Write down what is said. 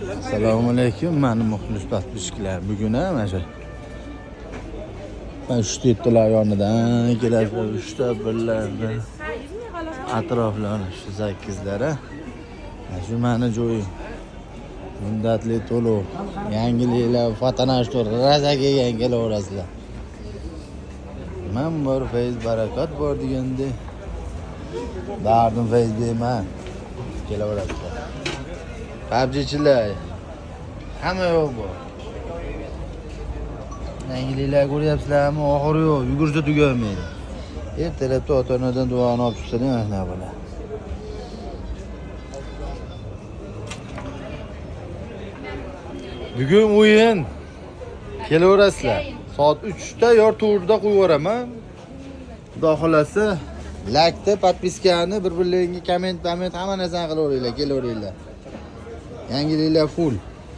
Assalomu alaykum, mani muxlis подписчиклар. Bugun mana shu mana shu yettalar yonidan kelasizlar, uchta birlarda atroflarni shu sakkizlari. Mana shu mani joyim. Muddatli to'lov, yangiliklar, fotonash rosa kelgan kelaverasizlar. Man bor, fayz barakat bor deganda dardim fayz berman. Kelaverasizlar. PUBGchilar hamma yo'q bu. Yangiliklar ko'ryapsizlarmi? Oxiri yo'q, yugursa tugamaydi. Ertalabda ota-onadan duoni olib chiqsa mana shunaqa bo'ladi. Bugun o'yin. Kelaverasizlar. Soat 3 da yo 4 da qo'yib yuboraman. Xudo xolasa, laykni, podpiskani, bir-birlaringga komment, komment hamma narsani qilaveringlar, kelaveringlar. Yangiliklar full.